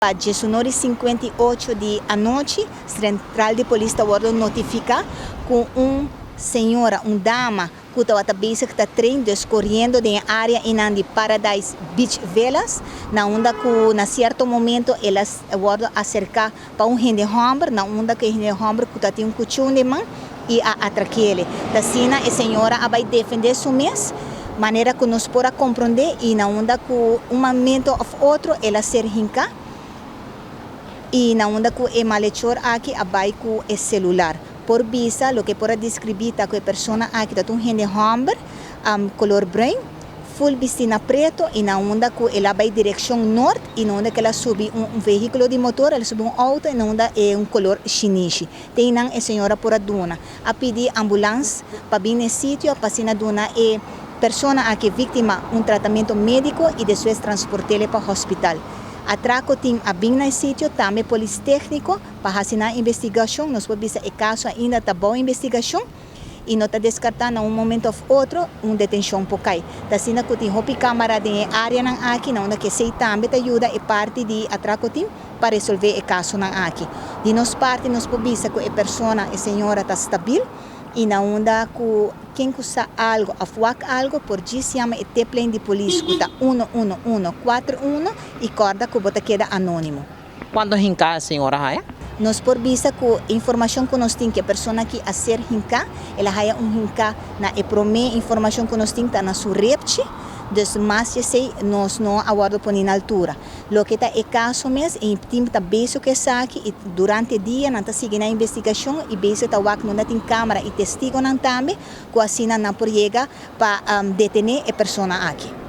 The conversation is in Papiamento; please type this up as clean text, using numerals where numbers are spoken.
Pa 11:58 di anochi, Central di Polis ta wordo notifica cu un señora, un dama, cu tabata bezig ta train, dus coriendo den area einan di Paradise Beach Villas, na unda cu na cierto momento el a wordo acerca pa un hende homber, na unda cu e hende homber cu tatin un cuchiu den man y a atraquele. Asina e señora a bay defende su mes, manera cu nos por a comprende, y na unda cu un momento of otro el a ser hinca y na unda cu e malhechor aki a bay cu e celular. Por bisa, loke por a describi ta cu e persona aki ta un hende homber, color bruin, full bisti na preto y na unda cu el a bay direccion noord y na unda cu el a subi un vehiculo di motor, el a subi un auto y na unda e un color shinishi. Te einan e señora por a duna. A pidi ambulance pa bin na sitio pa asina duna e persona aki victima un tratamento medico y despues transport'e pa hospital. Atraco team a bin na sitio, tambe polis tecnico pa haci investigacion. Nos por bisa e caso ainda ta bou investigacion y no ta descarta na un momento of otro un detencion por cay. Ta asina cu tin hopi camara den area nan aki, na unda cu esey tambe ta yuda e parti di atraco team pa resolve e caso nan aki. Di nos parti nos por bisa cu e persona, e señora, ta stabil y na unda cu ken cu sa algo, of wak algo, por djis yama e tipline di polis cu ta 11141 y corda cu bo ta keda anonimo. Cuanto hinca señora a haya? Nos por bisa cu informacion cu nos tin cu e persona aki a ser hinca, el a haya un hinca na e prome informacion cu nos tin ta na su repchi, dus mas esey nos no a wordo poni na altura. Loke ta e caso mes, e team ta bezig cu esaki y durante dia nan ta sigui na investigacion y bezig ta wak no tin camara y testigonan tambe, cu asina nan por yega pa detene e persona aki.